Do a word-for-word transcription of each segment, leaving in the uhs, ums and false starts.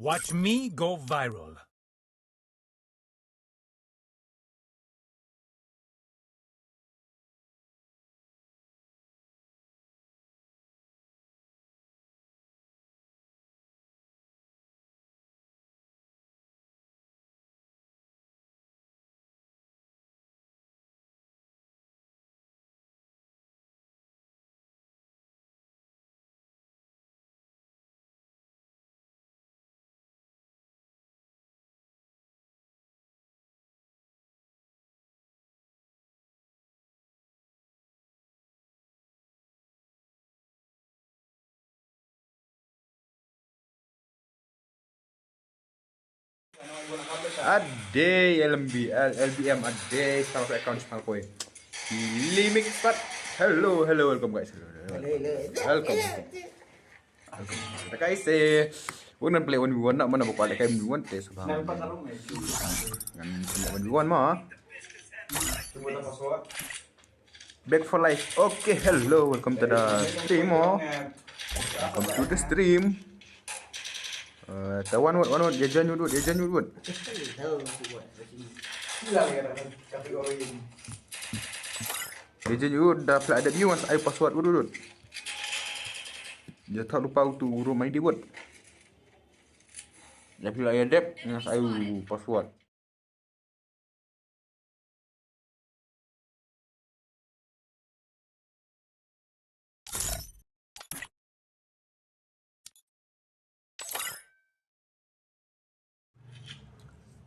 Watch me go viral. Ade L M B, L-, L B M, ade, salah satu account smail koi. Limik sat. Hello, hello, welcome guys. Hello, hello. Hello, hello. Welcome. Welcome. Guys, eh, un ngan play one v one na, mana ba kwah lehkai one v one te, sngewbha ngan play one v one ma. Back for life. Okay, hello, welcome to the stream, oh. Welcome to the stream. Uh, ta wan wut, wan wut, ïa join wut, ïa join wut. Ïa join wut, da pla da biu ngan sa ai password wut, wut. Ïa tha lupa utu u room I D wut. Ïa pla ïa dep ngan sa ai u password.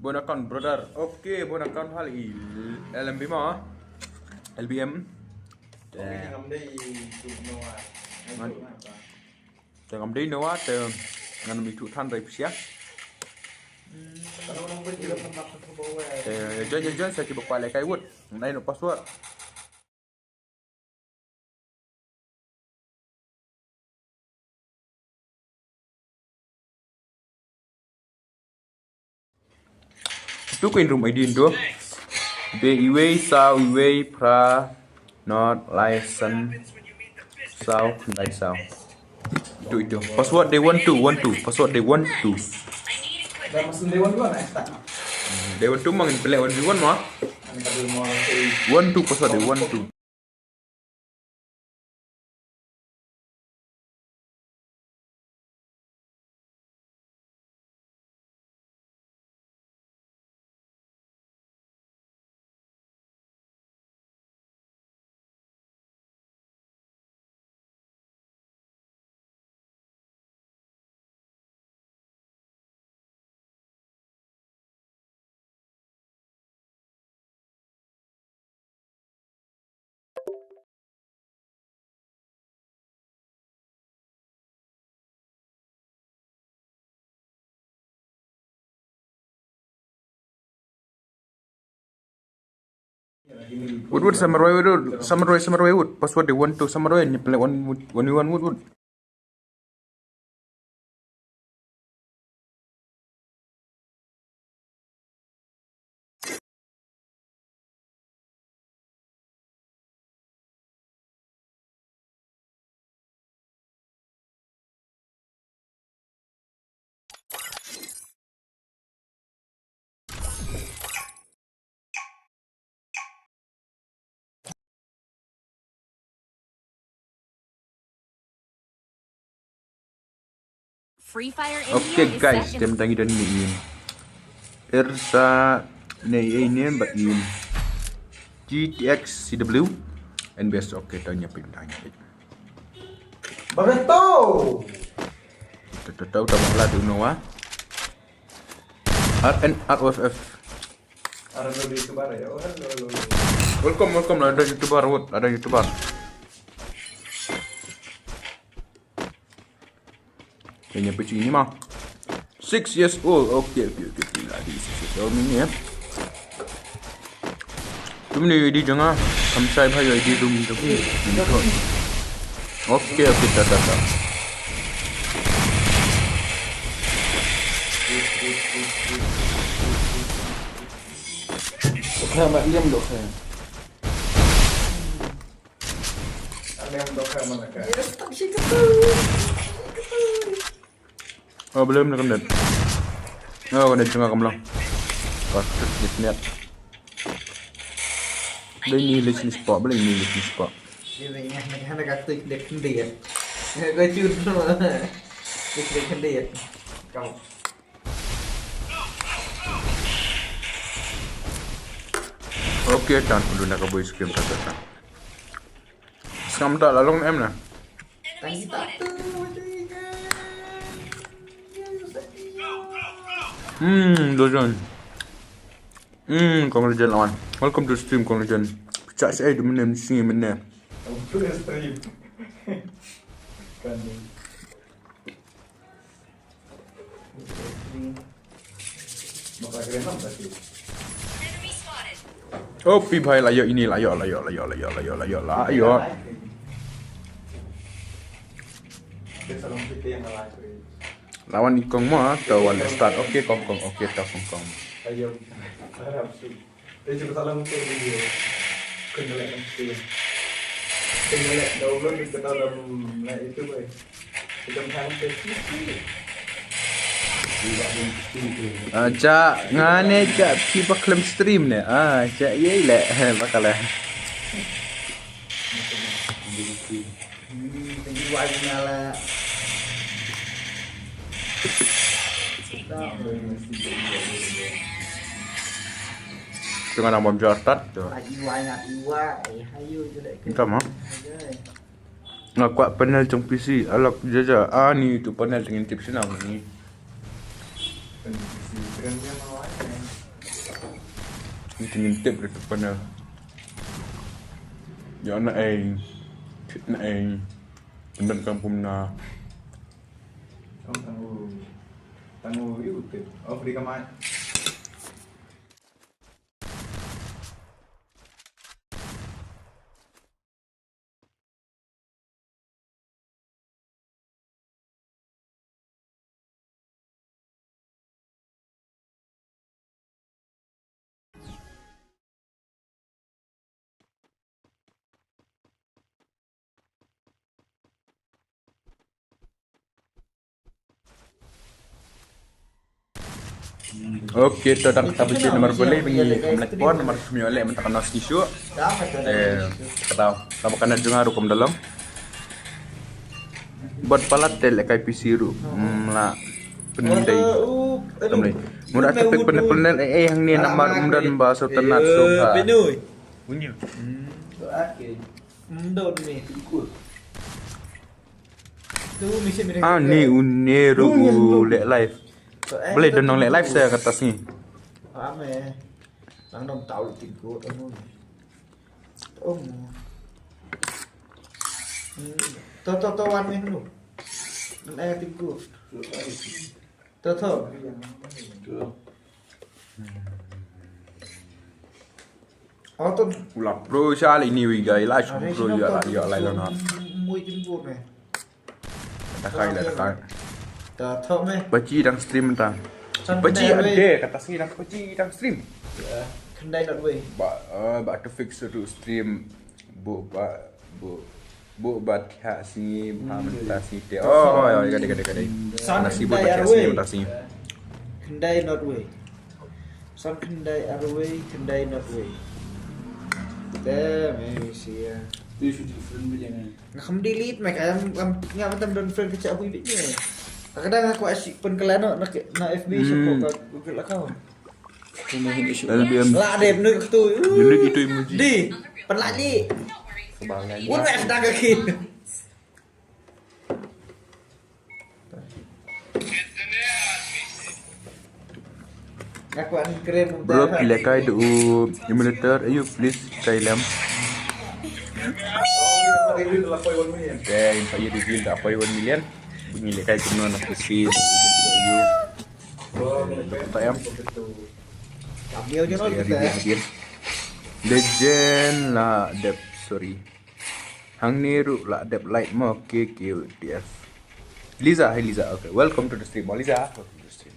Bon account, brother. Okay, bon account hal i L M B ma. L B M. Te ngam dei Noah. Te ngam dei Noah, te ngan ym ithuh than rai pisa. Te join, join, join, sa kiba kwah lehkai wut. Nai no password. Tu ko in room I D ndo. Be iwei saw iwei phra nod lai san saw khyndai saw. Itu, itu. Password dei one two, one two. Password dei one two. Dei one two mang in pelek one v one ma. One two password dei one two. Wut, wut, sa marwei, wut, wut, sa marwei, sa marwei, wut. Password dei one two, sa marwei, ni pelek one, one v one, wut, wut. Free Fire in here. Okay, guys, tem tangi dan ni. Ersa ne ini ba in G T X C W N B S. Okay, tanya pin tanya pin. Barreto. Tahu tahu tahu lah tu Noah. R N R O F F. Ada YouTuber ya. Oh, hello, hello. Welcome, welcome. Ada YouTuber, Wood. Ada YouTuber. Kayaknya peci ini mah. Six years old. Okay, okay, okay, okay. Lagi six years old ni ya. Tum ni di janga. Kamsai bhai di tum tu. Okay, okay, ta ta ta. Nama liam dok hai mana ka? Oh, belum nak kena. Oh, kane jong nga kam long. Kata disconnect. Beli ni list ni spot, beli ni list ni spot. Dia ingat nak hana kata dia kendir. Kau cun semua. Dia kendir. Kau. Okay, tan perlu nak boy screen tak tak. Sngam tak lalu em na. Hmm, dojon. Hmm, congratulations lawan. Welcome to stream, congratulations. Pecah si ai dua minit, singi minit. Welcome to stream. Kan. Oh, pi bhai, la ïoh ini, la ïoh, la ïoh, la ïoh, la ïoh, la ïoh, la ïoh, la ïoh. Lawan i kong mo, to wan start. Okay, kong, kong, okay, to kong, kong. Ayo, harap sih. Dia cuba salam untuk video. Kena like nanti. Kena like download di dalam like itu, boy. Macam hang tu. Ah, cak, ngane cak pi paklem stream ne. Ah, cak ye le, bakal eh. Hmm, thank you, why ngala. Tengah nang bom jortat tu. Lagi why nak iwa, eh, ayo je lek. Minta maaf. Ayo. Nga kwah panel jong P C, alok jaja. Ah, ni tu panel jong ngin tip shnong ni. Ni tu ngin tip tu panel. Ya na ai. Na ai. Pendan kampung na. Tang u. Tang u yu tip. Oh, free kamai. Okay, to dang kata bisi nomor boleh bini kamlek pon nomor kami oleh mentang kena sisuk. Eh, kata nama kena dengar hukum dalam. Buat palat tel kai P C ru. Hmm, la. Pendai. Tamlai. Murah tapi pendai pendai eh eh yang ni nama umdan ba so tenat so ha. Bunyi. Hmm. Okay. Mendon ni. Ikut. Tu mesti mereka. Ah, ni une ru u lek live. Boleh donong lek live saya kata sini. Ame. Nang dong tahu tigo anu. Oh. Hmm. To to to wan ni dulu. Nang tigo. To to. Ula pro sha le ni wi gai la shu pro ya la ya la na. Mui tim gur ne. Ta kai la ta kai. Ta thok me. Bachi dang stream ta. Bachi ade kata si dang bachi dang stream. Kendai not way. Ba eh, ba to fix to stream. Bu ba bu bu ba thia singi ba menta singi te. Oh, ya, ya, kade kade kade. Nasi bu ba thia singi menta singi. Kendai not way. San kendai arway, kendai not way. Damn, eh, sia. Nga kam delete me ka ngam ngam tam don friend ka cha hui bit ni. Kadang aku asyik pun kelano na na F B siapa ka Google account. L B M. Lah dep nu tu. Delete itu emoji. Di, pen lagi. Sebangai. Udah dah kaki. Bro, ki lehkai da u emulator, ayu please kai lem. Okay, in fact, you reveal da poi one million. Ngi lehkai kumno na pesi. Em. Legend la dep, sorry. Hangne ruh la dep like mo, K K T F. Liza, hi Liza. Okay, welcome to the stream, Liza. Welcome to the stream.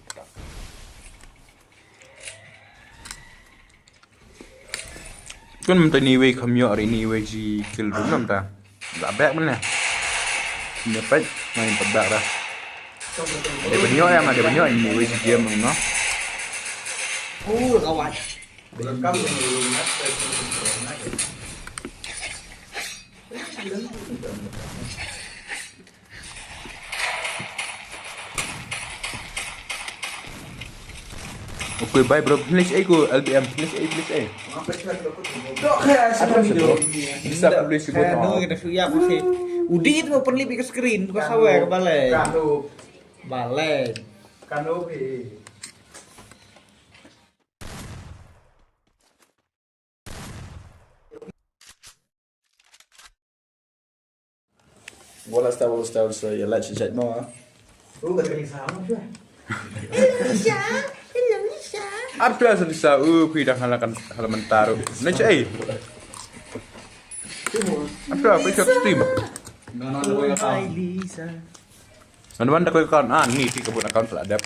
Kun mynta ni wei kham ïoh ri ni wei ji kill room namta. La back mynne. Ni pet main pet back dah. Ada banyak ya, ada banyak ini wei ji game no. Uh, kawan. Okay, bye bro. Finish eh ko L B M. Finish eh, finish eh. Dok kaya sa video. Bisa publish ko. Kano kita suya ko si. Udi itu open libi ke screen ko sawe ke balai. Kano. Balai. Kano eh. Wala sta, wala sta, wala sta, ya la chat mo. Oh, kata ni sama tu. Hello Lisa, hello Lisa. Apa tu asal Lisa? Uh, phi dah halakan halaman taruh. Nanti eh. Apa tu apa short stream? Nana ada kau account. Nana ada kau account. Ah, ni tiga puluh account telah dap.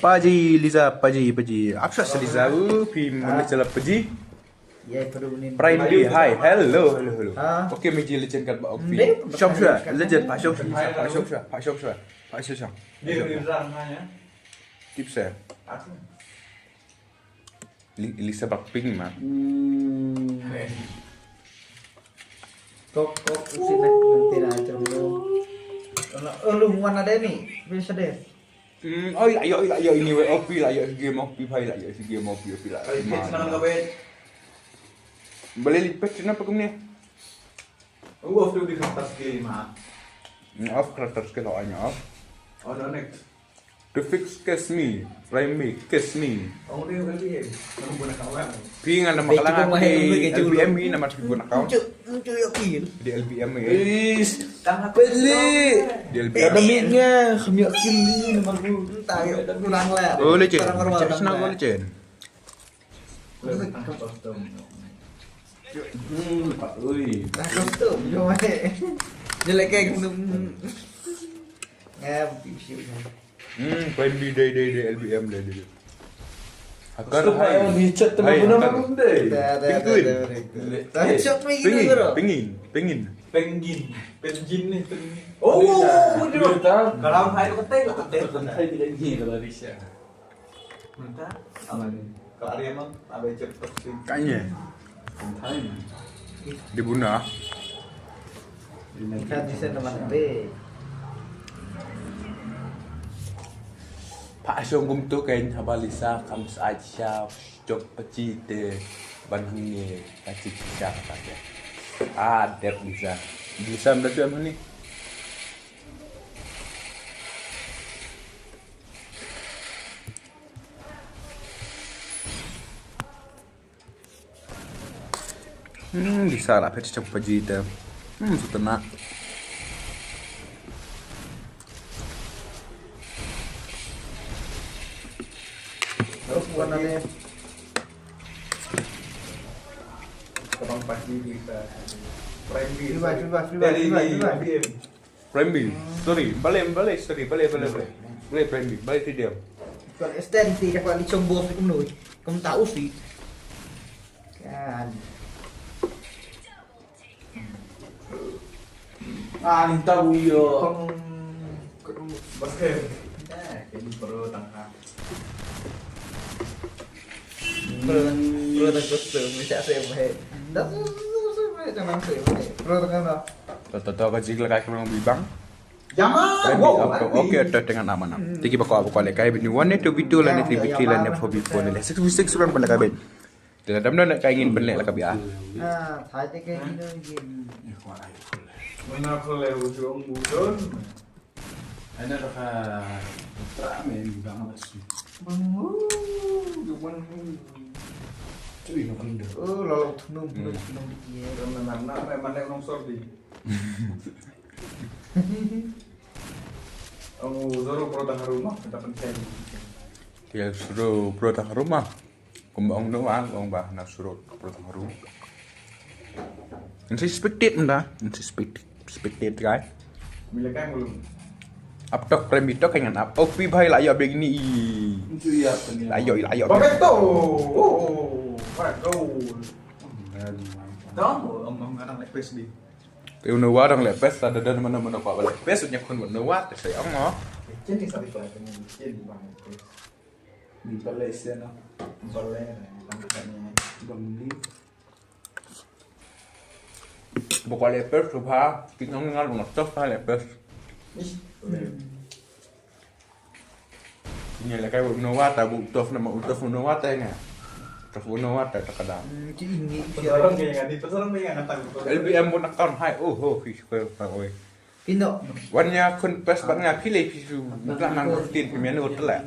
Paji Liza, Paji, Paji. Apa sah Liza? Uh, phi mana chala Paji? Prime B, hi. Hello, hello, hello. Okay, meji lechin kat ba opi. Shop shop, lechin pa shop shop, pa shop shop, pa shop shop, pa shop shop. Tip sah. Li- Lisa Blackpink ma. Hmm. Kok kok usin nak nanti lah cembu. Kalau lu mana deh ni? Bisa deh. Hmm, oh, ila yo, ila yo, ini we opi la yo, game opi, pai la yo, game opi, opi la. Balik lipat kenapa kemne? Off tu di kertas ke lima. Off kertas ke lo anya off. Oh, next. To fix kiss me, Prime B, kiss me. Phi ngan nama kalang aku di L B M ni nama tribun account. Di L B M ni. Is, tang aku beli. Di L B M. Ada mic nya, kami akhir ni nama aku. Entah yuk, kurang lah. Oh, lecin. Cek sana aku lecin. Hmm, Pak, ui. Nah, custom, jom eh. Jelek kayak gitu. Ngam, tisu. Hmm, Prime B dai dai dai L B M dai dai. Hakar hai. Ni chat teman guna malam dai. Pingin, pingin, pingin. Pengin, pengin ni, pengin. Oh, betul. Kalau hai kau tengok, kau tengok. Hai tidak ni kalau Malaysia. Mentah, apa ni? Kalau Arya mah, apa cek toksik? Kanya. Mentah ni. Di Buna. Mentah di sana mana be? Pak Song gum tu kan haba Lisa kam sa aja jok peci te ban hangne ka ci ci ka ka. Ah, dep Lisa. Lisa mda tu mana ni? Hmm, Lisa la phet chap paji te. Hmm, sutana. Terus bukan ada. Kebang paji Lisa. Prime B. Dari Prime B. Sorry, balik, balik, sorry, balik, balik, balik. Balik Prime B, balik ti dia. Kon extend ti ka kwali chong bo kumno. Kum ta usi. Kan. Ah, ni tahu yo. Kong kedua. Basket. Eh, ini perlu tangkap. Bro, bro, tak custom, mesti saya baik. Dah tu, tu, tu, tu, tu, tu, tu, tu, bro, tengah dah. Taw taw taw ka jig la kai khlong bibang. Jama. Ready, wow, okay, ready. Okay, te tengah nama nam. Tiki bako bako le kai bini one eight two B two la ne three B three la ne four B four la ne six B six run pala kai bin. Te dam dam kai ngin bin le la ka bia. Ah, thai te kai ngin ngin. Mana ko le ujung budon. Ana raka tra me ni bang amat sweet. Bang, uh, you want me? Tu ino kendo. Oh, lalu tunung, tunung, tunung di dia. Karena mana, mana, mana nong sordi. Ang zoro pro tang rumah, kita pencen. Dia suruh pro tang rumah. Kumba ong no ang ong ba na surut pro tang rumah. Nsi expected nda, nsi expected. Spectate guys. Mila kai mulung. Ap tok krem bitok kan ap. Opi bhai la yo begini i. Itu ya. La yo la yo. Perfecto. Oh, oh, oh, oh. What a goal. Dong, om om ngarang lek pes di. Te uno wa dang lek pes, ada dan mana mana kwa lek pes nya kun uno wa te saya ngo. Chen ni sabi kwa ni chen ni bang. Ni pale sena. Pale. Bang ni. Bokol lepers tu ha, kita ngal ngal tof ha lepers. Ni lekai bu no wata bu tof nama u tof no wata nga. Tof no wata takada. Ini siapa? L B M bu nakam hai oh ho fish ko pa oi. Pino. Wan ïa khun pes bad nga phi lei phi su. Tla nang rutin phi menu tla.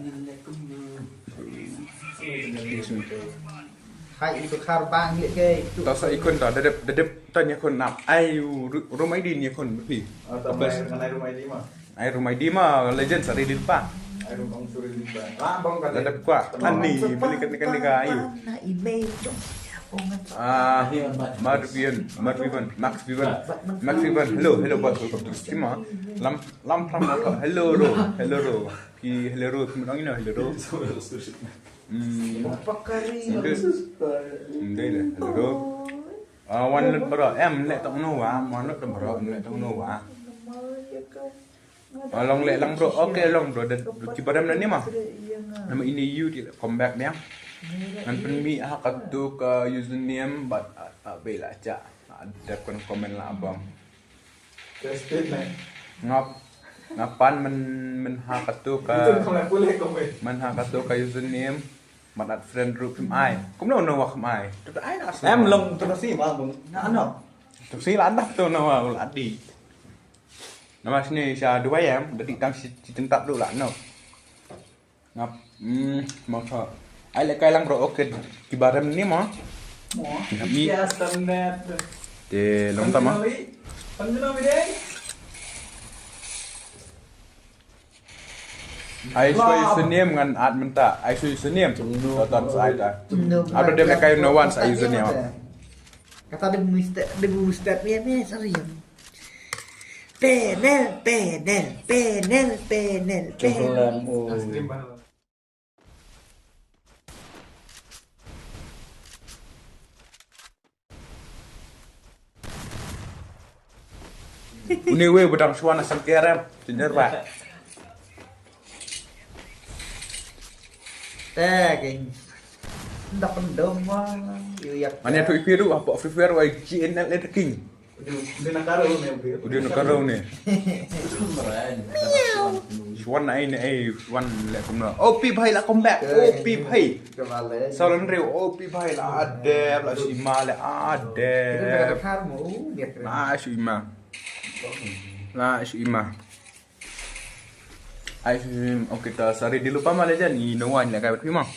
Hai itu khar bang lek ke. To sa i khun to dadep dadep to ïa khun nap. Ai ru- rumah ini ïa khun phi. Pes. Ngan ai rumah ini mah. Ai rumah ini mah legend sari din pa. Ai rumah suri din pa. Lah bang kan. Dadep kwa. Ani beli kan kan ka ayu. Na email. Ah, Marvin, Marvin, Max Vivan, Max Vivan. Hello, hello boss, welcome to the stream. Ah. Lam lam lam lam. Hello ro, hello ro. Ki hello ro, ki menang ina hello ro. Hmm. Pakari. Ndai le hello ro. Ah, wan lut bro, em le tong no wa, wan lut bro, em le tong no wa. Ah, long le lang bro. Okay long bro. Da ki barem na ni ma. Nama ini you di come back ni. Ngan pynmih ha katu ka username bad ah, ah, be la cha. Ah, dep kan comment la bang. Tested na. Ngap ngapan men men ha katu ka. Itu kau nak boleh komen. Men ha katu ka username. Mat at friend ruh phim ai. Kumno no wa kham ai. Em long tu si ma bang. Na no. Tu si la dah tu no wa la di. Nama sini sha dua em, dadi tang si si tentap dulu lah no. Ngap hmm mau tho. Ai le kai lang bro okay. Ki barem ni mo. Mo. Ngap ni. Ya standard. Te long ta ma. Panjuna mi dei. Ai sui senim ngan at mynta. Ai sui senim. Tonton sa ai ta. Ada dia kai no one sa ai senim. Kata dia mesti dia mesti ni ni serius. Penel, penel, penel, penel, penel. Tenggelam, oh. Une we bedang suan asam kerem, tinjer ba. Teh, geng. Ndak pendem, wah. Yu yak. Mana tu ipiru apa Free Fire wa G N L King. Udah, udah nakaro ne, udah. Udah nakaro ne. Suan ai ne ai, suan le kumna. O P bhai la come back. O P bhai. Salam reu O P bhai la adep la sima le adep. La sima. La sima. Ai sima. Okay ta sari dilupa ma le jan i no wan le kai bima.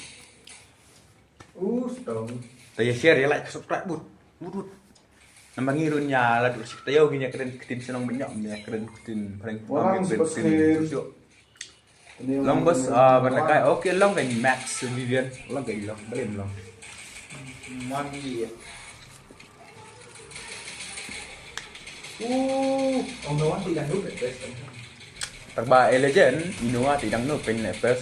Us dong. Ta ya share ya like subscribe but. But but. Namba ngi run ya la dur sik ta ya ngi ya kren kitin senong banyak ya kren kitin prank. Orang kren kitin. Long bos ah berlekai okay long kan Max Vivian long kan long belum long. Mandi ya. Uh, oh no, tidak dulu. Terba elejen, inoa ti dang no peng ne pes.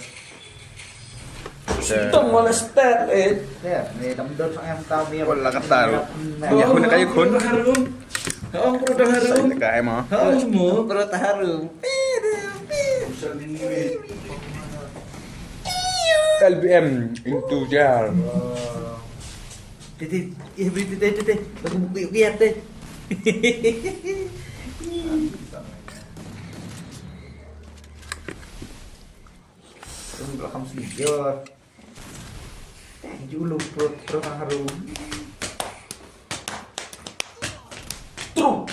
Tong wala stat eh. Ya, ni dam dot sang em ta mi. Wala kata ru. Ya khun kai khun. Harum. Ong pro harum. Sai ka ema. Harum mo. Pro harum. L B M into jar. Tete, eh beri tete tete. Aku buku yuk biar teh. Tunggu belakang sini. Yo. Teh julu perut perut harum. Truk.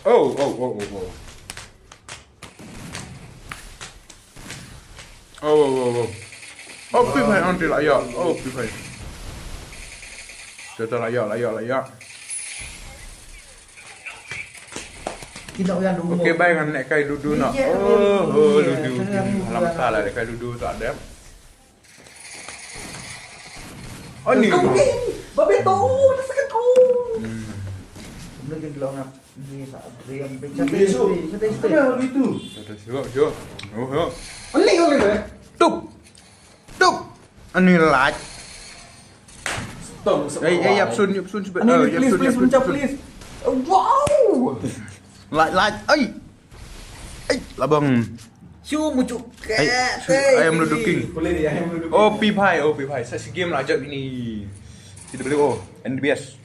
Oh, oh, oh, oh, oh. Oh, oh, oh, oh. Oh, pi phai anti la ya. Oh, pi phai. Kita la ya, la ya, la ya. Kita udah dulu. Okay, bye ngan nek kai dudu nak. Oh, oh, dudu. Halam salah nek kai dudu tak ada. Oh, ni. Babe tu, dah sakit ku. Hmm. Mungkin belum nak ni tak dream. Ini tu. Ada itu. Ada siap, siap. Oh, siap. Ini kau ni. Tuh. Tuh. Ani light. Stop. Eh, eh, yap sun, yap sun sebab. Ani, eh, yap please, sun, please, yap sun, please. Wow. Light, light. Ai. Ai, labang. Shu mucuk. Ai, shu, ayam luduking. Boleh dia, ayam luduking. Oh, Pi Bhai, oh, Pi Bhai. Sa shi game lah jap ini. T W O, N B S.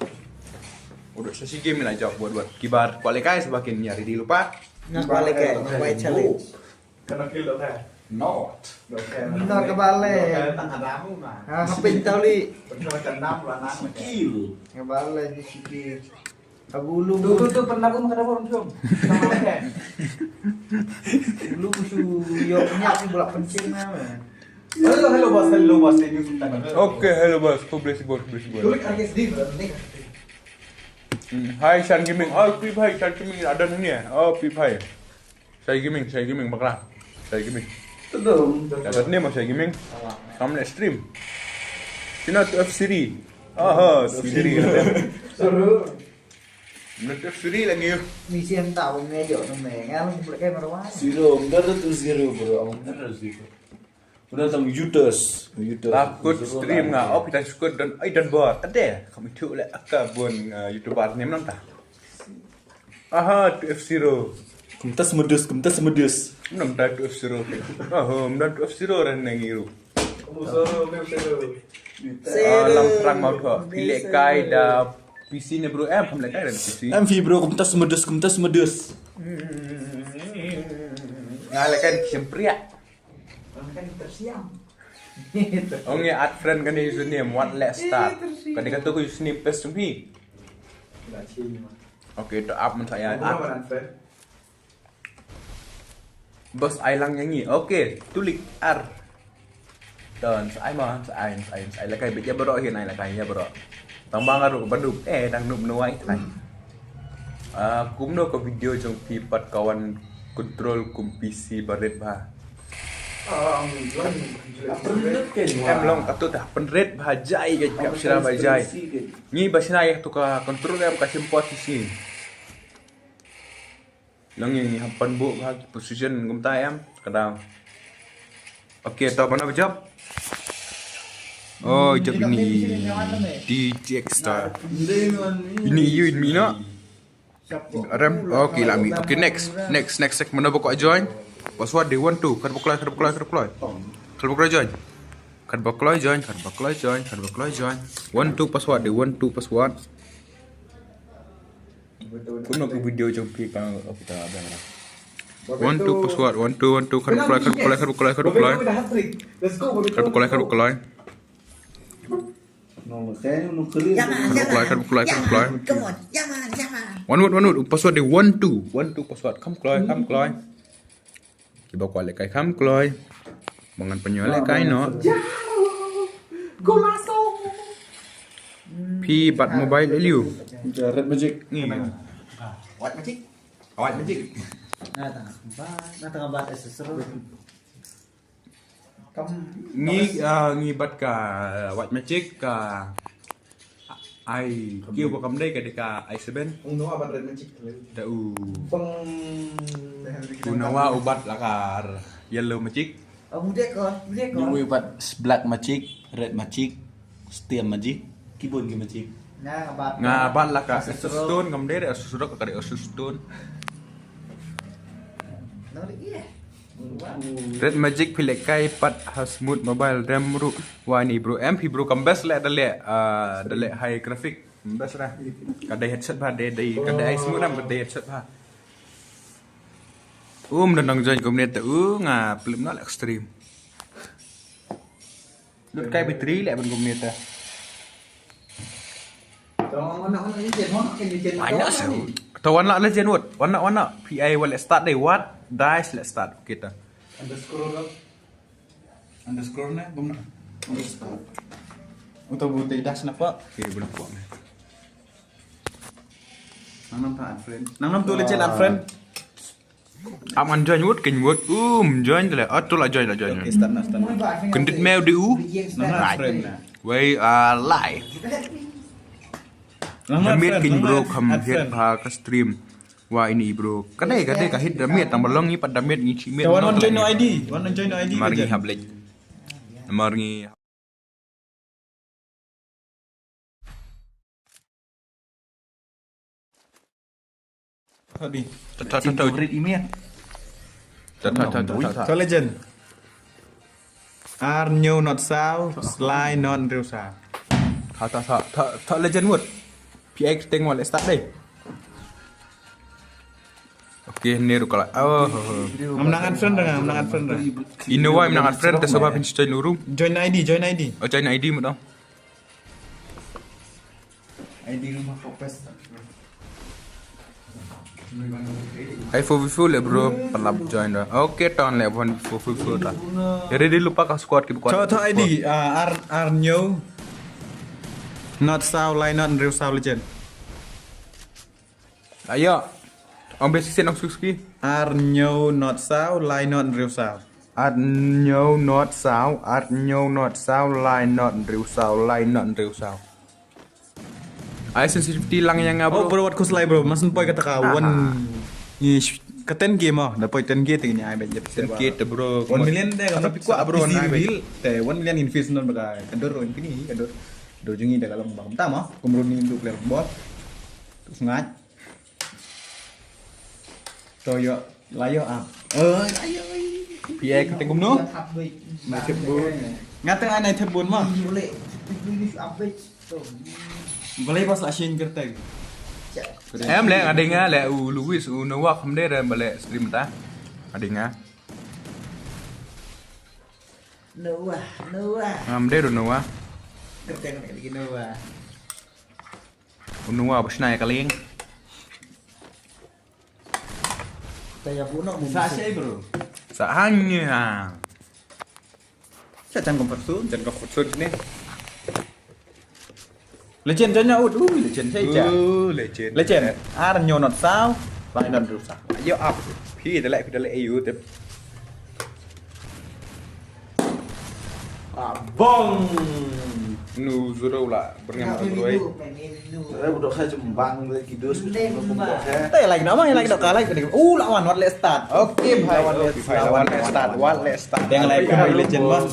Udah sa shi game lah jap buat buat. Kibar kualek ai sebakin nyari di lupa. Nak kualek ai, nak kualek challenge. Kena kill dah. Not. Not kebalik. Tang ada mu mah. Ha, hapin tau li. Betul kan enam lah nak. Skill. Kebalik ni sikit. Abu lu. Tu tu tu pernah pun kena pun tu. Lu su yo nyak ni bola pencing mah. Hello hello bos, hello bos, thank you sultan. Okay, hello bos, kau bless bos, bless bos. Tulik artis di berarti. Hmm, hai Shan Gaming. Oh, Pi Bhai, Shan Gaming ada ni eh. Oh, Pi Bhai. Shai Gaming, Shai Gaming, bakla. Shai Gaming. Tadam. Kat ni mah Shai Gaming. Kam leh stream. Sina tu F Siri. Aha, tu F Siri. Seru. Mana tu F Siri lagi. Misi entah pun mejo tu meh. Ngan pula kai marwah. Zero, benar tu zero bro. Benar zero. Udah tang Yutas. Yutas. Takut stream nga. Oh, kita sukut dan ai dan bor. Ada. Kami tu leh aka bun, uh, YouTuber ni menang tah. Aha, tu F Zero. Kumtas medus, kumtas medus. Menang tah tu F Zero. Aha, menang tu F Zero dan nang iru. Kamu Zero, kamu Zero. Ah, lam perang mau tu. Pilih kai da P C ni bro. Eh, pilih kai da P C. M V bro, kumtas medus, kumtas medus. Ngalakan kempriak. Kan tersiam. Ong ya add friend kan username, wat leh start. Kan dia kata aku username pes tu pi. Okay, to up men saya add. Bos ai lang nyanyi. Okay, tulik ar. Don, sa ai ma, sa ai, sa ai, sa ai lakai bit ya bro hin ai lakai ya bro. Tang bang aru baduk eh dang nup nuai tai. Ah, kumno ka video jong phi pat kawan control kum P C barit ba. Em long katu tah penrit ba jai ka phi sira ba jai. Ni ba sina ya tu ka control em ka simpot si. Long ni hap pan bu ba position kumta em ka dang. Okay, to bana ba jop. Oh, jop ini D J X Star. Ini you in me no. Rem. Okay, lah mi. Okay, next. Next, next, next. Mana ba ko join? Password dia one two. Kat ba kloi, kat ba kloi, kat ba kloi. Kat ba kloi join. Kat ba kloi join, kat ba kloi join, kat ba kloi join. One two password dia one two password. Kuno ku video jong phi ka kita ada. One two password, one two, one two, kat ba kloi, kat ba kloi, kat ba kloi, kat ba kloi. Kat ba kloi, kat ba kloi. Yaman, yaman, yaman. Come on, yaman, yaman. One word, one word. Password dia one two. One two password. Kam kloi, kam kloi. Kiba kwah leh kai kam kloi. Mangan penyol leh kai no. Golazo. Phi bat mobile eliu. Red Magic. Ni. White Magic. White Magic. Nah, tengah bat, nah, tengah bat S S R. Ngi, ah, ngi bat ka, ah, White Magic ka ai kiew ba kam dei ka dei ka i seven. Ung no aban Red Magic. Da u. Bang. U nawa u bat la ka Yellow Magic. Ni u bat Black Magic, Red Magic, Steel Magic. Kibun ki magic. Nga bat la ka Asus Stone, kam dei Asus Rock, ka dei Asus Stone. Red Magic phi leh kai pat ha smooth mobile rem ruh. Wa ni bro, em phi bro kam best leh da leh, ah, da leh high graphic. Best ra. Ka dei headset ba dei, dei ka dei ai smooth ram ka dei headset ba. Um, da nang join kumne te u nga plip na leh extreme. Lut kai battery leh ban kumne te. Banyak sih. To wan la legend wot. Wan la, wan la. P I wa leh start dei wat. Dice leh start. Okay ta. Underscore. Underscore ne? Bum na. Underscore. Untuk buti dash na pa. Okay, boleh buat ni. Nang nam ta unfriend. Nang nam tu legend unfriend. Aman join wot, kin wot. Um, join tu lah. Ah, tu lah join, lah join. Okay, start na, start na. Kendit meu di u. Nang nam friend na. We are live. Lang da miet kin bro, kham hit bha ka stream. Wa ini bro. Ka dei ka dei ka hit da miet, tang ba long ngi pat da miet ngi chi miet. Wan wan join no I D. Wan wan join no I D. Mar ngi hap lek. Mar ngi. Tadi. Tata tata. Tata tata tata. Tata legend. Ar hynñiew not saw, lai not hynriew saw. Tata tata tata legend wut. P X teng wal start dei. Okay, ne ruh ka la. Oh. Ngam nang unfriend nga, ngam nang unfriend nga. Ino wa ngam nang unfriend, te saba pin stay nuru. Join I D, join I D. Oh, join I D mo dong. I D rumah kopes. Hai four v four le bro, pelap join dah. Okay, ton le one four v four dah. Jadi di lupa ka squad ki buat. Cho cho I D, ah, ar ar hynñiew. Not saw, lai not hynriew saw legend. Ayo. Ong basic sen ong sukski. Ar hynñiew not saw, lai not hynriew saw. Ar hynñiew not saw, ar hynñiew not saw, lai not hynriew saw, lai not hynriew saw. Ai sensitivity lang ïa nga bro. Oh bro, wat khuslai bro, mas poi kata ka wan. Ni ka ten K mo, da poi ten K te ni ai ba jep. Ten K te bro. One million de ka pi kwa bro, na reveal. Te one million invest non ba ka dur ro ini ka dur. Dur jong ngi da ka long ba kam ta mo. Kumro ni du player bot. Sngat. To ïoh, la ïoh ap. Oi, la ïoh. Phi ai kyrteng kumno? Mai thep bun. Nga teng ai nai thep bun ma. Balei bos la shin kyrteng. Em le nga dei nga le u Luis u Noah kham dei re balei stream ta. Nga dei nga. Noah, Noah. Ngam dei ru Noah. Kyrteng lagi Noah. Unua ba shna ïa ka lieng. Sa shei bro. Sa hang ni ha. Sa jan comfort zone, jan comfort zone ni. Legend jan nya ut, uh, legend shei jan. Uh, legend. Legend. Ar hynñiew not saw, lai not hynriew saw. Yo up. Phi da leh, phi da leh ayu tip. Ah, bong. Nu zuro la berngam zuro ai. Te like nama, like dok, like. Uh, lawan wat le start. Okay bhai, lawan le start, wat le start. Deng like pun legend bos.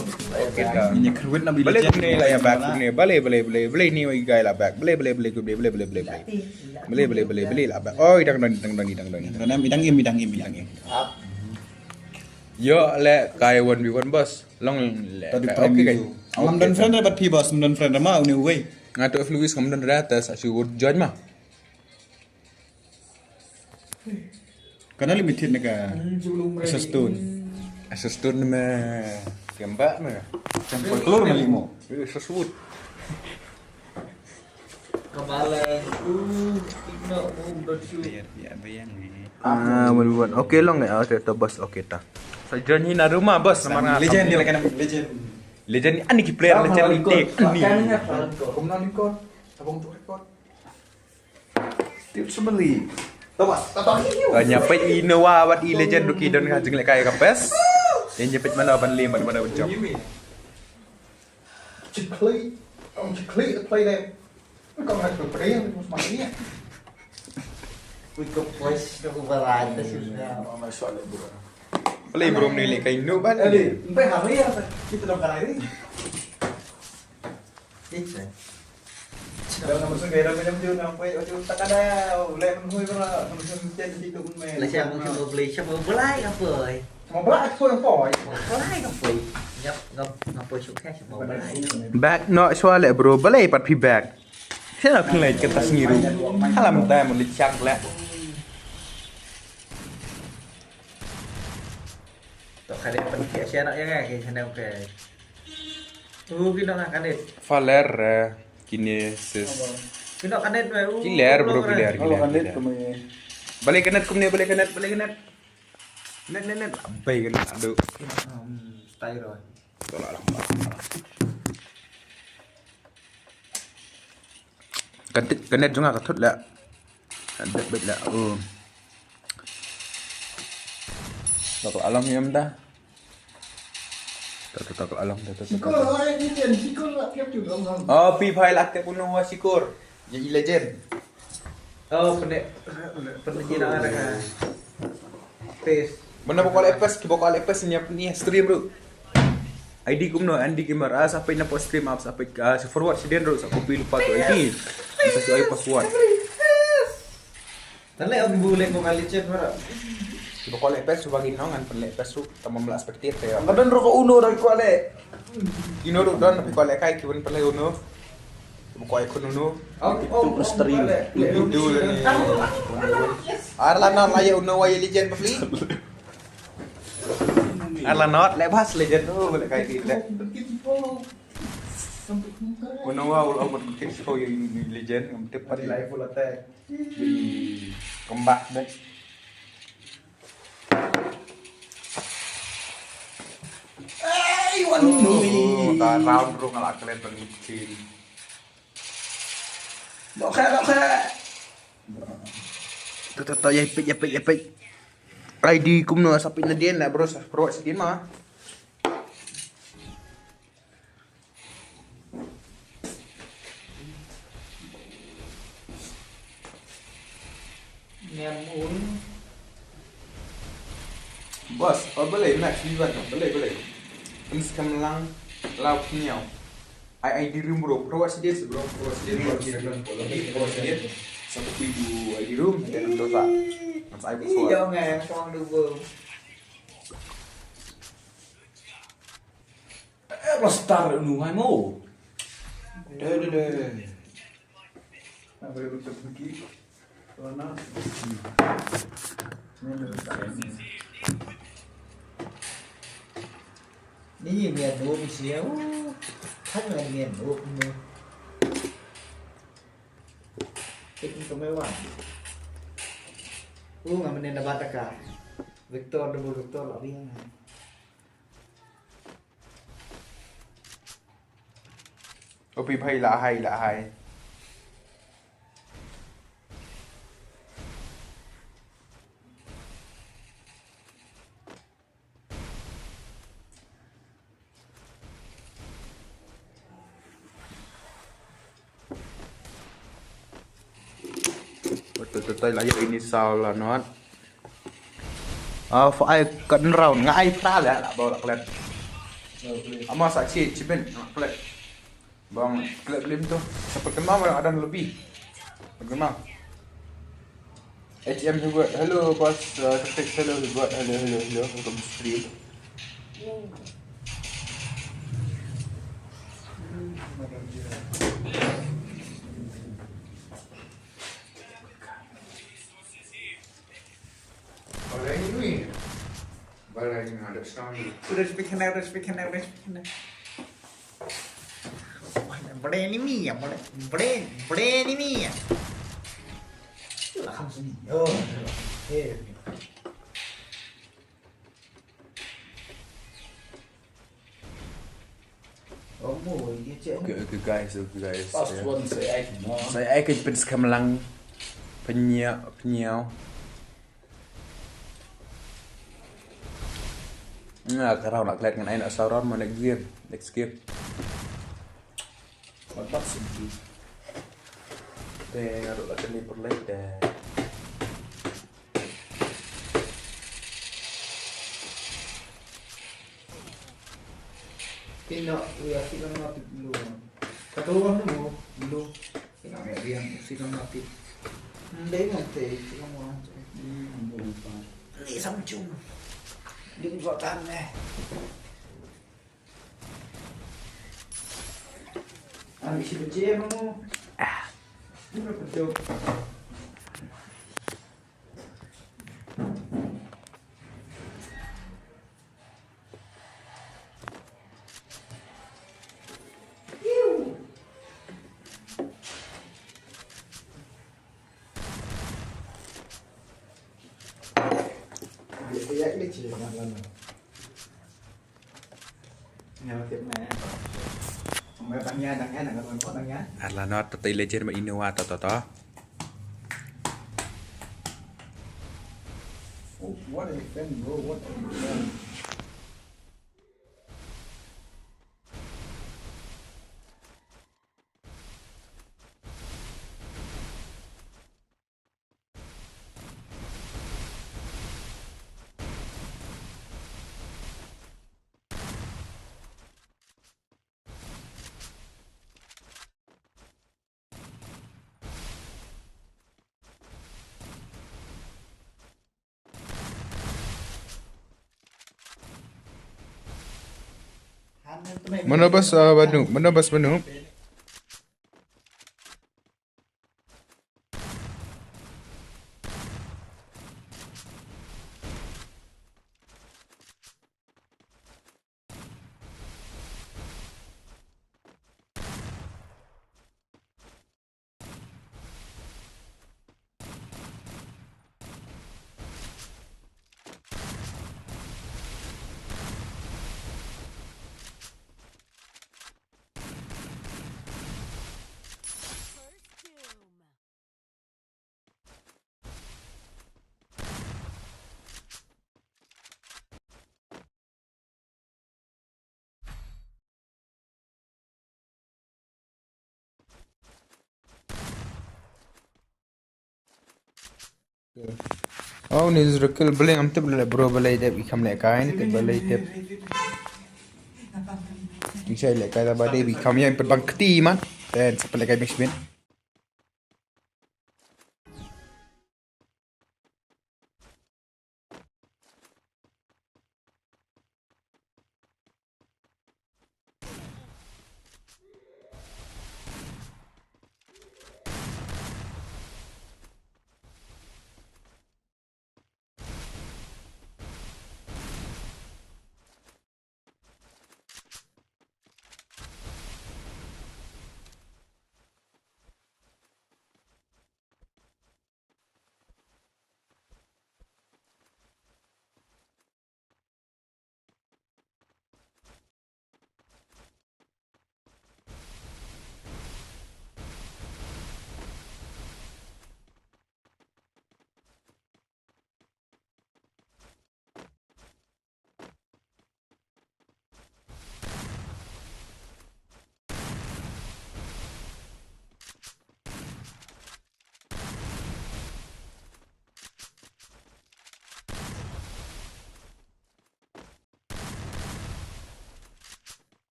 Okay dah. Ini kruit na beli legend. Balik ni la ya back ni. Balik, balik, balik, balik ni wai guy la back. Balik, balik, balik, balik, balik, balik, balik. Balik, balik, balik, balik la back. Oh, idang dang, idang dang, idang dang. Idang im, idang im, idang im. Yo le kai one v one bos. Long le. Tadi kai, okay kai. Ngam don friend bad phi bos, ngam don friend ma uni uwei. Nga to F Lewis ngam don rata sa shu join ma. Kana limited na ka assistant. Assistant me kemba me. Sampai keluar me limo. Assistant. Kembali. Uh, tikno, uh, bersyukur. Biar, biar bayang ni. Ah, one v one. Okay long eh, okay ta bos, okay ta. Sa join hi na rumah bos, nama nga. Legend dia kan legend. Legend ni ani ki player legend ni. Kumna lingkot. Abang tu record. Tiup sembeli. Tobas, tobas. Nya peit i Noah wat i legend ruki don ka jingleh kai ka best. Nya peit mana ban lem mana ban jump. Chikli, kong chikli play deh. Kong haj play, mus mati ya. Wih, kong boys, kong berat, dah sudah. Play bro ni leh kai nu ban. Eh, empai hari ya, kita dong karai ni. Dah nama sungai dah macam tu, nampai macam tak ada. Ulai pun hui pun lah, macam macam tu pun main. Lah siapa sih mau beli, siapa mau beli apa? Mau beli apa yang kau? Beli apa? Ngap ngap ngap sukses mau beli. Back no shwa le bro, balei pat phi back. Sha la khlei ka ta sngi ruh. Alam dai mo li chang le. To kane pan ki asia nak ya ngai ki channel ke. Tu ki dong kane. Faler eh, kine sis. Ki dong kane tu. Kiler bro, kiler, kiler, kiler. Balik kanet kumne, balik kanet, balik kanet. Net net net. Abai kanet, aduh. Style roh. Tolak lah. Ka net, ka net jong nga ka thut la. Ka net beit la. Oh. Tolak alam yam da. Tolak, tolak alam da. Sikul, oh, ini kan sikul lah tiap tu dong. Oh, pi phai lah tiap pun wa sikul. Ïa i Legend. Oh, pynne, pynne ji na ka. Pes. Mana ba kwalek pes, ki ba kwalek pes ïa pynne stream ruh. I D kumno, Andy Gamer, ah, sa peit na po stream up, sa peit, ah, sa forward sha dien ruh, sa copy lypa tu I D. Sa shu ai password. Tang leh ong bu leh Mobile Legend mara. Ki ba kwalek pes, cuba ki nong, ngan pynleh pes ruh, tang ba ym lah spectate te. Nga don ruh ka Uno da ki kwalek. Ki no ruh don, ki kwalek kai, ki ban pynleh Uno. Ki ba kwalek khun Uno. Ong, ong, ong, stream. Kwalek. Itu le ni. Ar la nor la ïa Uno wa ïa Legend bapli. Ar la nor, leh bas Legend tu, leh kai ki leh. Uno wa ul ong ban kit ko ïa Legend, ngam tip pat. Adi live full attack. Ih, kembah deh. Ei, wan nui. Oh, ka round ruh nga la klet ban michin. Dokhe, dokhe. To, to, to, ïa peit, ïa peit, ïa peit. I D kumno sa peit na dien na bro, sa pro sa dien ma. Ngam un. Boss, oh, balei, Max, you want, balei, balei. Pynskhem lang, lau pynïaw. Ai, I D room, bro, pro accident, bro, pro accident, bro, pro accident. Sa pynti tu I D room, then do sa. Mas ai password. Ih, jong eh, kong du, bro. Eh, plastar nu hai mo. Deh, deh, deh. Ni mia dum sia. Kan mia dum. Tik ni kemewah. Uh, ngamane na bataka. Victor, double Victor lah dia. Opi bhai, la hai, la hai. Betul, betul, la ïa ini saw la not. Ah, fa ai kan round, nga ai phra la, la bawa la klet. Ama sa chi, chiben, la klet. Bang, klet lim tu. Sa perkembang, bang, ada lebih. Perkembang. H M Hubert, hello, boss, uh, Tactics, hello, Hubert, hello, hello, hello, welcome to stream. Balai ni, balai ni ada sound. Udah speaker, udah speaker, udah speaker. Boleh ni mi ya, boleh, boleh, boleh ni mi ya. Lah, langsung. Oh, eh. Okay, okay, guys, okay, guys. Last one, say I can, say I can pynskhem lang. Pynïaw, pynïaw. Nga ka round la klet ngan ai na saw round ma next game, next game. Wat bat senti. Te nga ruh la kani perlek te. Tino, uya, sino no ti lu. Katu kan lu, lu. Sino ya dia, sino no ti. Ndai mo te, sino mo. Hmm, lupa. Ni sam chung. Dim zotan eh. Ani si bece mo. Ah. Ni berapa jauh? Ar la not, te te Legend ma Innova to to to. Oh, what a fan, bro. What a fan. Mano bas, ah, banu, mano bas banu. Oh, ni zero kill, balei ngam tip leh bro, balei dep i kham leh kai, ni tip balei dep. Ni sai leh kai da ba dep i kham ïa i pynbang kti man. Ten sa leh kai mix bin.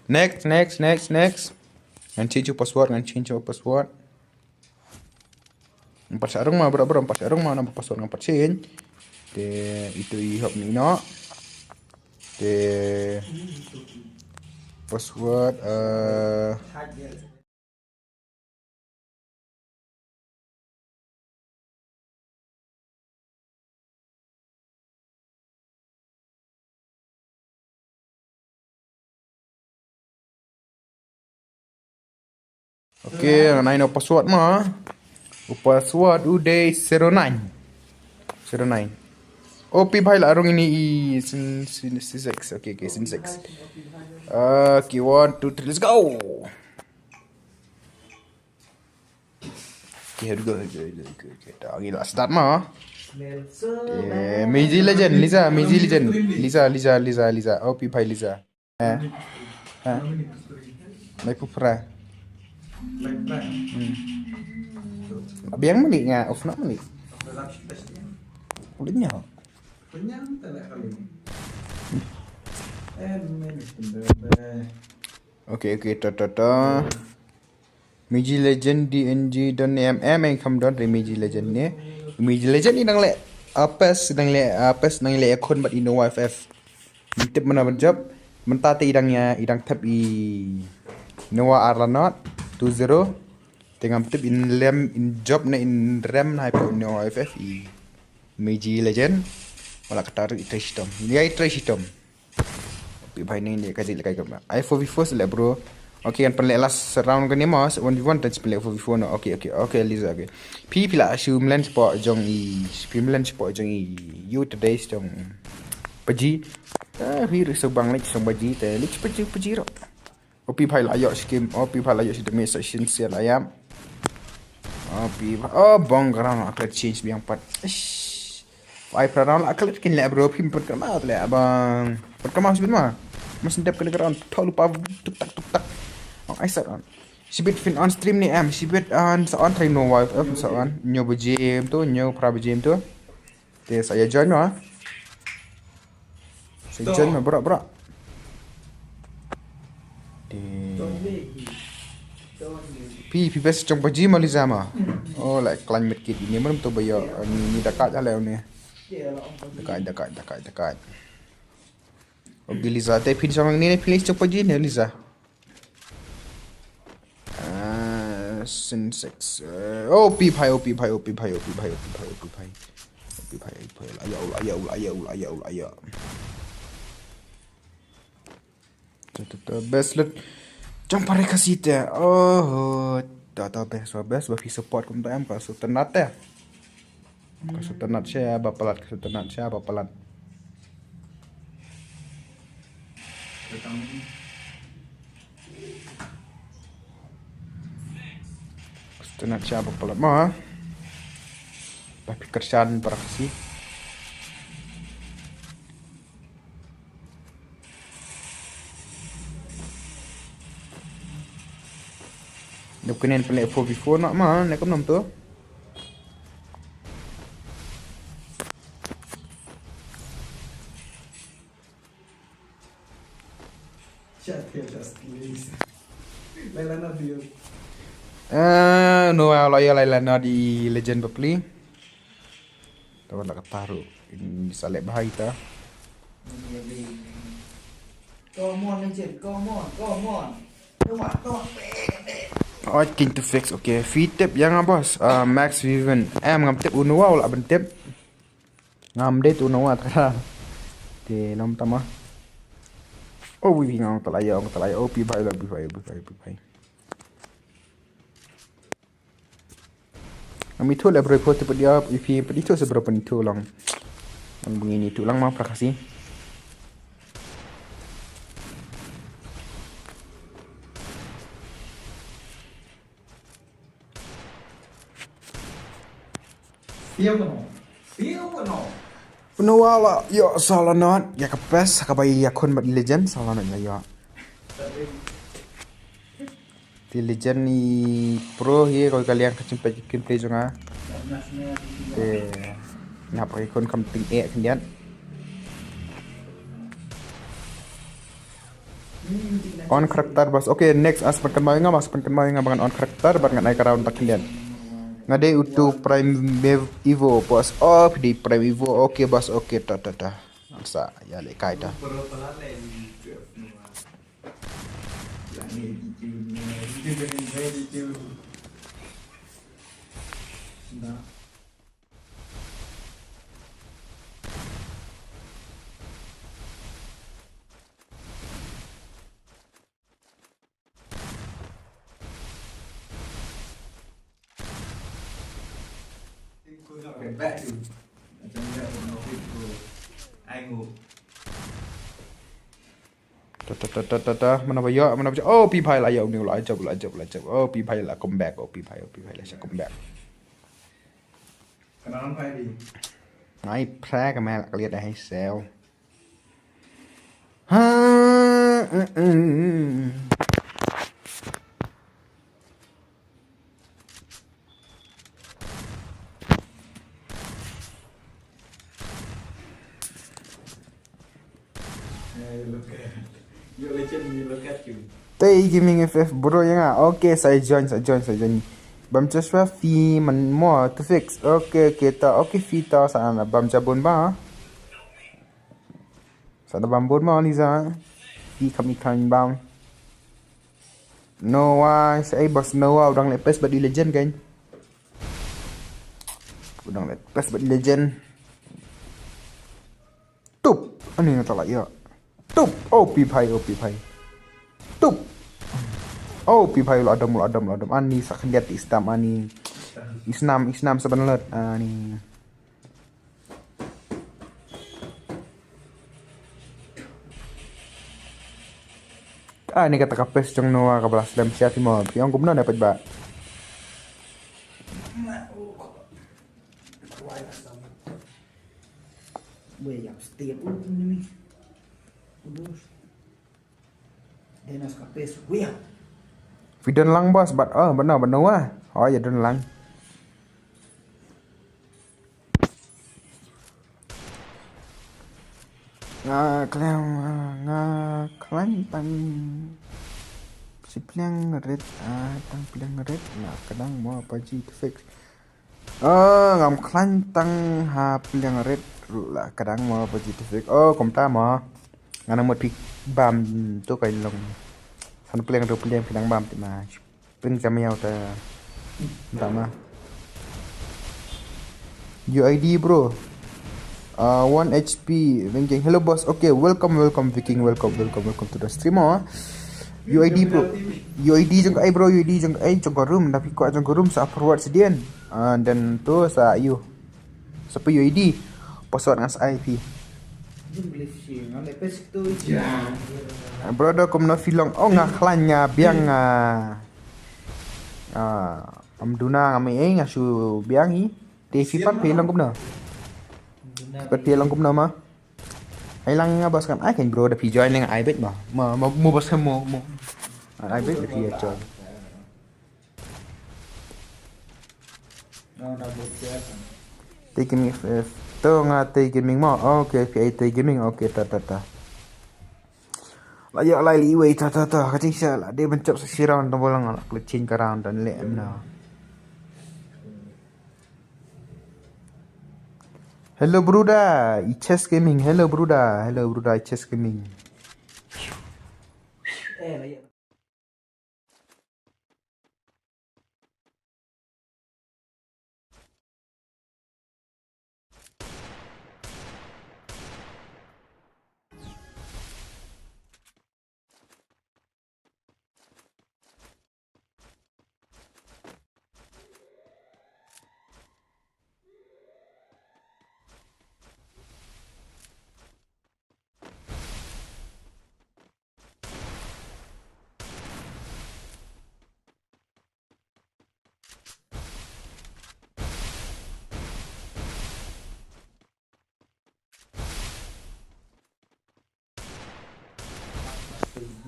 Next, next, next, next. Ngan change u password, ngan change u password. Ngam pat shah rung ma, bro, bro, ngam pat shah rung ma, namar password ngam pat change. Te, itu i hop ni no. Te, password, eh, Okay, ngan ai noh u password ma. U password u dei zero nine. Zero nine. O P bhai la rung ini i sin, sin, sin six. Okay, okay, sin six. Okay, one, two, three, let's go. Okay, here we go, here we go, here we go, here we go. Okay, last start ma. Okay, Meiji Legend, Liza, Meiji Legend. Liza, Liza, Liza, Liza. O P bhai Liza. Eh. Eh. Lai pupra. Hmm. Biang mani nga off na mani. Udah nyawa. Okay, okay, to, to, to. Meiji Legend D N G don M M eng kham don re Meiji Legend ne. Meiji Legend i dang leh apes, dang leh apes, dang leh account bad Innova F F. Ngam tip mynta ban jop. Mynta te i dang ïa, i dang thep i Innova Arla Not two zero. Te ngam tip in lem in jop ne in rem na i Innova F F i Meiji Legend. Wala kata ruh i trei shitom. Ïa i trei shitom. Pi bhai ni ni ka jil kai ka. Ai four v four se leh bro. Okay, ngan pynleh last round kane ma, one v one, te pynleh four v four noh. Okay, okay, okay, Liza, okay. Pi pila shu mlen spot jong i, pi mlen spot jong i. You today jong. Paji. Ah, pi ri so bang leh so paji te. Leh paji, paji ro. O P bhai la ïoh skim, O P bhai la ïoh shi demi sa shin sia la ïam. O P bhai, oh, bong gram la klet change biang pat. Ish. Ai pra round la klet kin leh bro, phim pat kama leh abang. Pat kama sibit ma. Mas ndep kena gram tholu pa tuk tak tuk tak. Ong ai sat on. Sibit fin on stream ni em, sibit on sa on try no wife em sa on. Nyo bejim tu, nyo pra bejim tu. Te sa ïa join ma. Sa ïa join ma bro bro. Te. Pi, pi best jong paji ma Liza ma. Oh, like climate kit ini mana betul bayar ni, ni dekat jalan ni. Dekat, dekat, dekat, dekat. Okay, Liza, te pin sama ni, pin list cepat je ni, Liza. Ah, sin six. Eh, oh, pi phai, oh, pi phai, oh, pi phai, oh, pi phai, oh, pi phai, oh, pi phai. Oh, pi phai, oh, pi phai. Ayo, ayo, ayo, ayo, ayo. Ta, ta, ta, best lut. Jong pare Khasi te. Oh, ta, ta, best, best, ba phi support kumta em ka sultanat te. Ka sultanat sha ba palat, ka sultanat sha ba palat. Ka sultanat sha ba palat ma. Ba phi kyrshan para Khasi. Dep kenen pele four v four nak ma, ne kam nom tu. Eh, no, la ya la la na di legend bapli. Tawa la kataru. Ini salep bahai ta. Come on, legend. Come on, come on. Come on, come on. Oh, King to fix. Okay, feed tip yang apa, boss? Ah, Max Viven. Eh, ngam tip uno wa la ben tip. Ngam dei tu no wa ta. Te nom tama. Oh, wi ngam ta la ya, ngam ta la ya. Oh, pi bai la, pi bai, pi bai, pi bai. Ami tu le bro, ko tu pedi ap, ipi pedi tu se bro pedi tu lang. Ang bungi ni tu lang ma prakasi. Pia ko no. Pia ko no. Pynwala yo, sa la not ya ka pes ka bai ya khun bad legend, sa la not ya yo. Te legend ni pro hi ko ka liang ka chim pet kin play jong nga. Te nap ka khun kam ting e khyndiat. On character bas. Okay, next as pan kan mai nga, as pan kan mai nga bangan on character, ban ngan ai ka round tak khyndiat. Nga dei utu Prime Evo bas. Oh, phi dei Prime Evo. Okay bas, okay, ta ta ta. Sa ya le kai ta. Ta ta ta ta ta ta, mana ba ïoh, mana ba ïoh. Oh, Pi Phai la ïoh, ni la jop, la jop, la jop. Oh, Pi Phai la come back, oh, Pi Phai, oh, Pi Phai la come back. Ngai pra ka mel ka liat ai sel. Ha, eh, eh. Tei Gaming F F bro ïa nga. Okay, sa join, sa join, sa join. Bam Joshua fi man mo to fix. Okay, okay, ta, okay, fi ta sa na bam jabun ba. Sa da bam bun mo ni sa. Fi kam ikan bam. Noah, sa ai bas Noah u dang le pes bad i legend kan. U dang le pes bad i legend. Tup. Ani nga ta la ïa. Tup. Oh, Pi Phai, oh, Pi Phai. Tup. Oh, Pi Phai, la adam, la adam, la adam. Ani sa khyndiat i stam, ani. I snam, i snam sa ban lut. Ani. Ani kata ka pes jong Noah ka ba la slem sia ti mo. Phi ong kumno ne pat ba. Wei, ya, step up ni. Udah. Dennis ka pes, wei. Phi don lang bas, bad, oh, bad no, bad no wa. Oh, ya don lang. Nga klang, nga klang tang. Si pliang rit, ah, tang pliang rit, nga kadang mo apa ji to fix. Oh, ngam khlaiñ tang ha pliang rit ruh la ka dang mo positive. Oh, kumta mo. Nga nang mut phi bam tu ka long. San pliang tu pliang phi nang bam ti ma. Ping jam yau ta. Bam ma. U I D, bro. Uh, one H P, Viking. Hello, boss. Okay, welcome, welcome, Viking. Welcome, welcome, welcome to the stream, oh. U I D, bro. U I D jong ai, bro. U I D jong ai, jong ka room. Dah phi kwah jong ka room, sa forward sedian. And then tu sa you. Sa phi U I D. Password ngan sa ai phi. Brother, kumno phi long? Oh, nga khlaiñ, nga biang, ah, ah, am duna nga mai, eh, nga shu biang hi. Te phi pat phi long kumno? Phi pat phi long kumno ma? Ai lang nga bas kan ai kan, bro, da phi join nga ai bet ma. Ma, ma, mo bas mo, mo. Ai bet da phi join. Te gaming, eh, to nga te gaming mo. Okay, phi ai te gaming. Okay, ta, ta, ta. La ïa lai li wei, ta, ta, ta. Ka jingshisha la dei ban jop sa shi round, tang ba la nga la klet chin ka round dan leh em na. Hello, Bruda, i Chess Gaming. Hello, Bruda. Hello, Bruda, i Chess Gaming.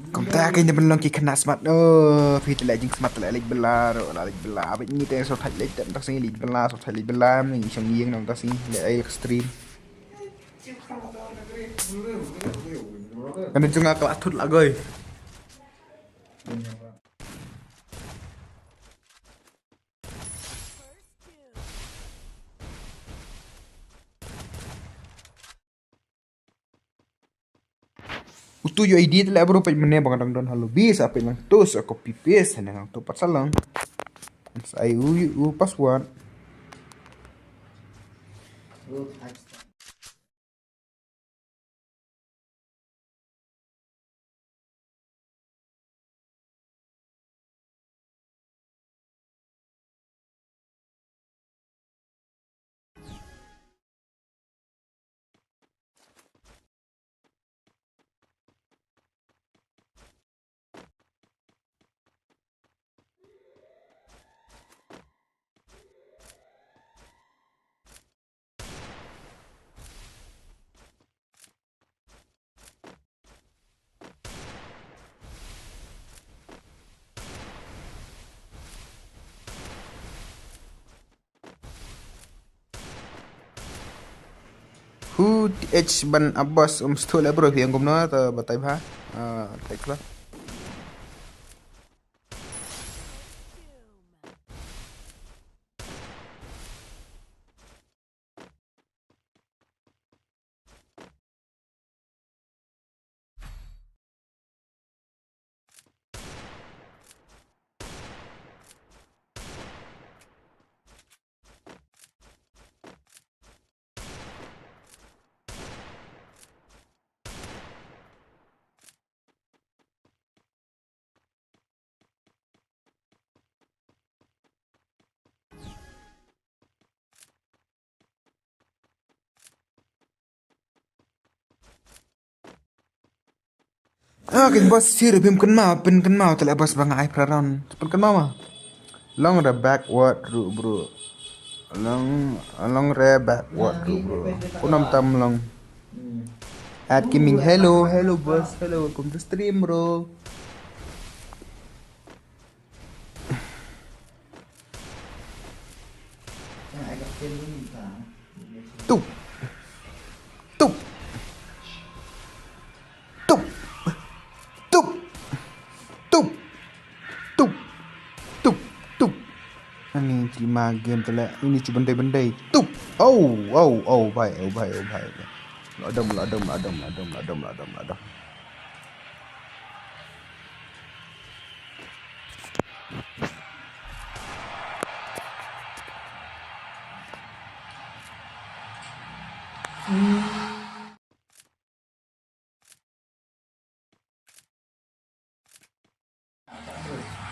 Kumta kein da ban long ki khynnah smat. Oh, phi te leh jingsmat, te leh leit bylla ruh, la leit bylla. Bad ngi te sngewthuh leit, te mynta sngi leit bylla, sngewthuh leit bylla, ngi shong ïing na mynta sngi leh ai ka stream. Kane jong nga ka la thut la goi. Utu U I D te leh bro, peit mynne ba nga dang don ha lobby, sa peit lang tu sa copy paste, hangne ngan tu pat sa lang. Sa ai u, u password. Hu T H ban Abbas um stu le bro, phi ong kumno, to batai bha. Ah, tek lah. Ah, kin bos sir bim kynmaw, pynkynmaw te leh bos ba nga ai phra round. Pynkynmaw ma. Long re backward ruh bro. Long, long re backward ruh bro. Kunam tam long. At Gaming, hello, hello boss, hello, welcome to stream bro. Tup. Tup. Tup. Tup. Tup. Tup. Tup. Tup. Ni ki ma game tele. Ini cu bendai-bendai. Tup. Oh, oh, oh, bhai, oh, bhai, oh, bhai. La dam, la dam, la dam, la dam, la dam, la dam, la dam.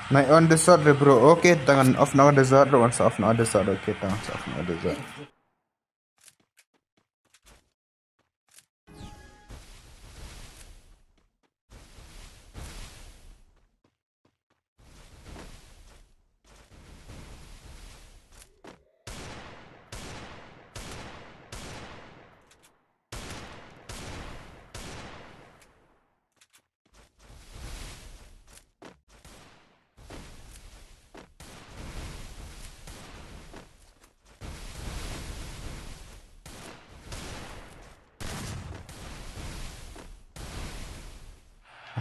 Nai on the shot re bro. Okay, tangan off na on the shot re, once off na on the shot. Okay, tangan off na on the shot.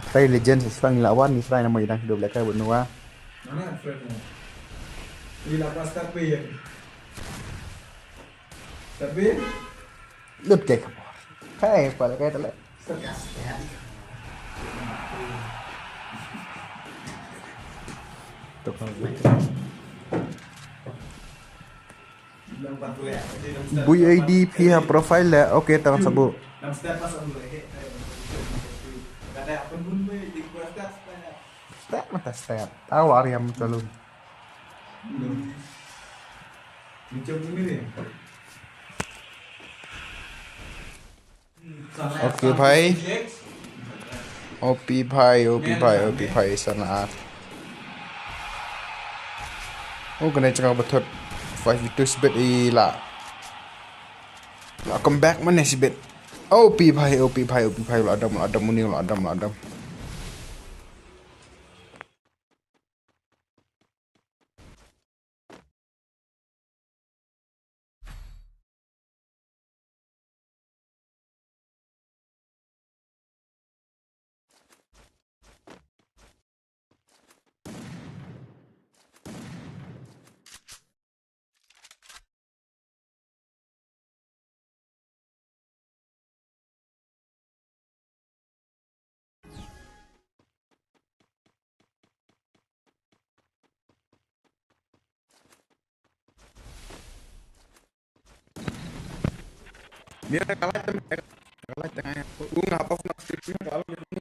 Trai legend sa slang ila wan ni trai nama idang hidup lekai buat nuwa. Mana friend mo? Ila pas tak be ya. Tapi lut kai kapor. Kai pala kai tele. Tuk. Bui I D phi ha profile le. Okay, tangan sabu. Step mata step. Tahu Arya Mutolun. Okay bhai. O P bhai, O P bhai, O P bhai sana. Oh, kane chang ba thot five v two sibit i la. La come back mane sibit. O P bhai, O P bhai, O P bhai, la dam, la dam, muni la dam, la dam. Mira, ka light tang, ka light tang, eh. U nga off na stream, ka light tang.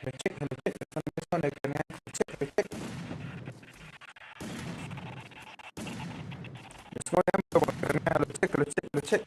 Hello, check, hello, check. This one, this one, I can help. Hello, check, hello, check. This one, I'm the one. Hello, check, hello, check, hello, check.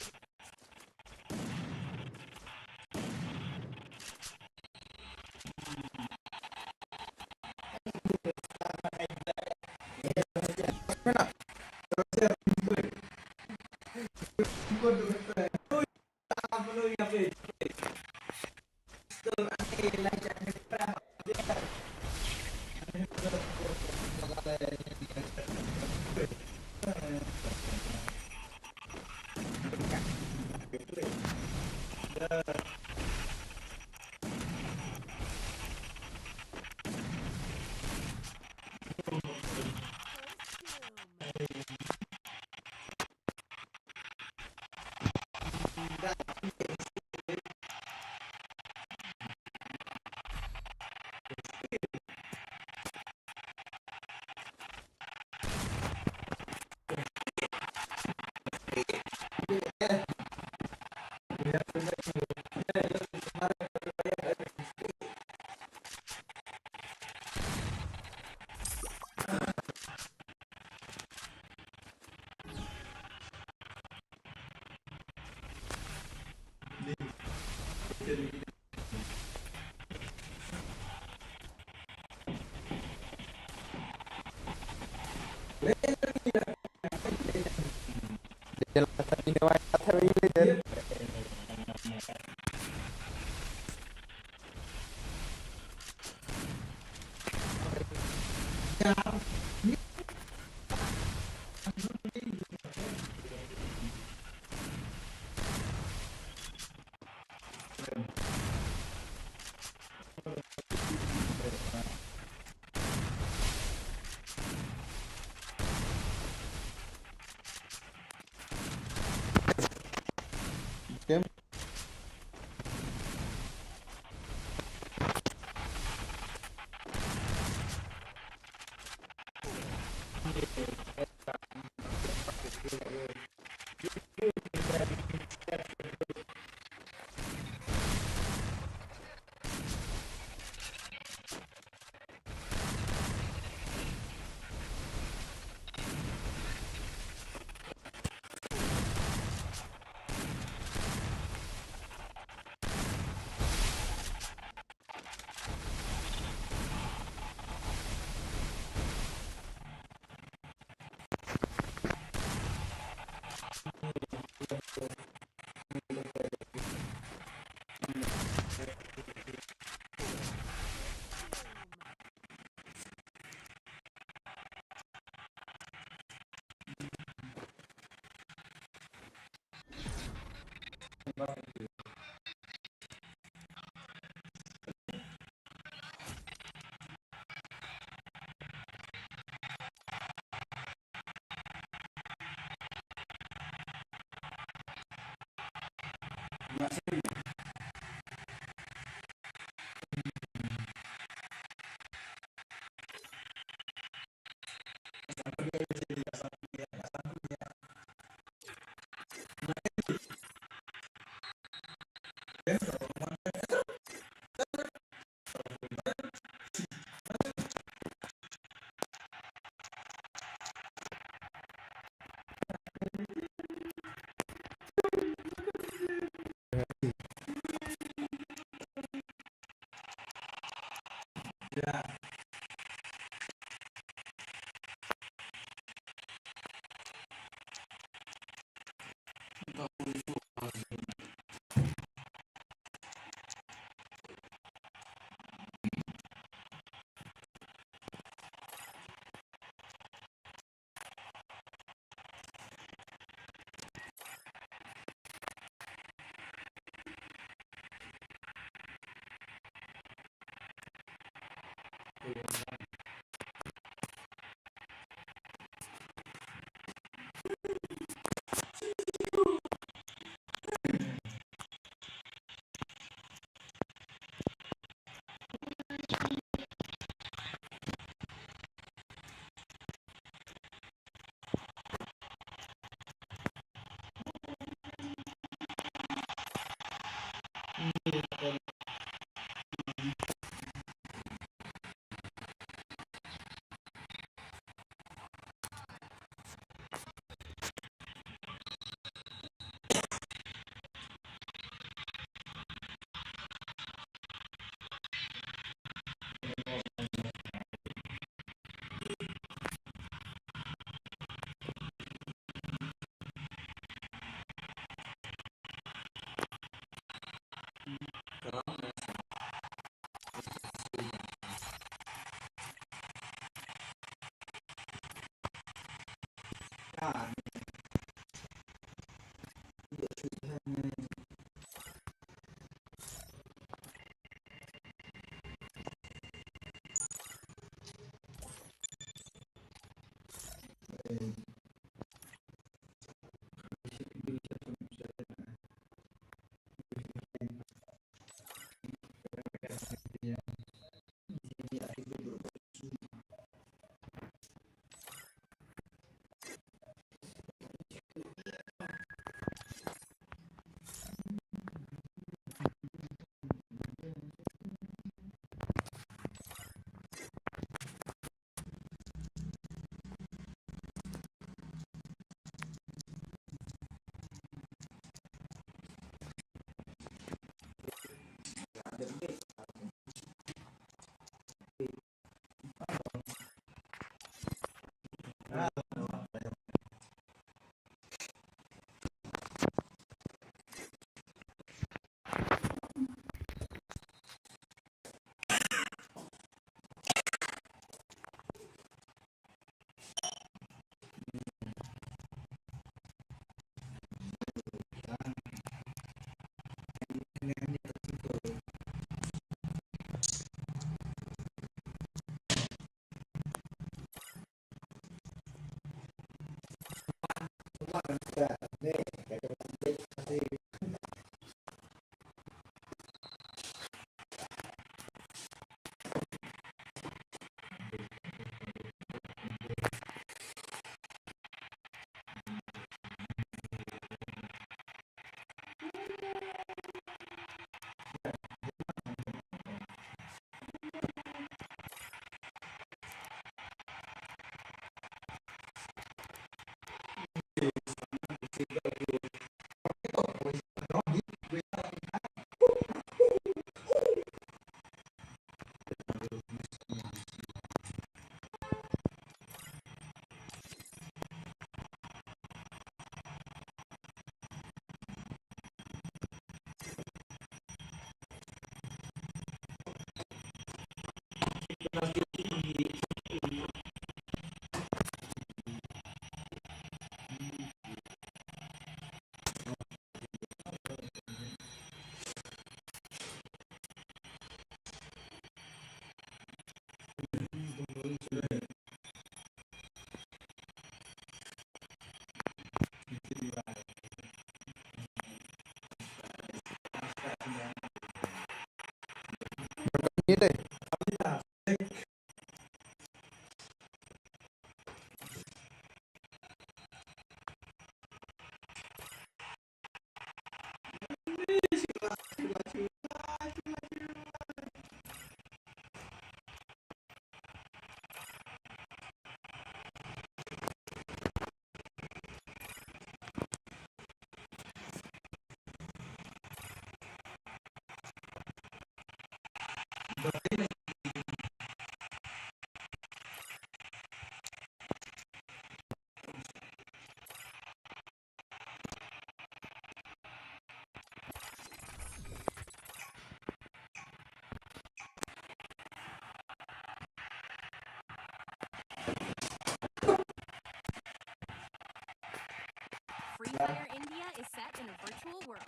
Free Fire India is set in a virtual world.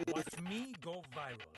Watch me go viral.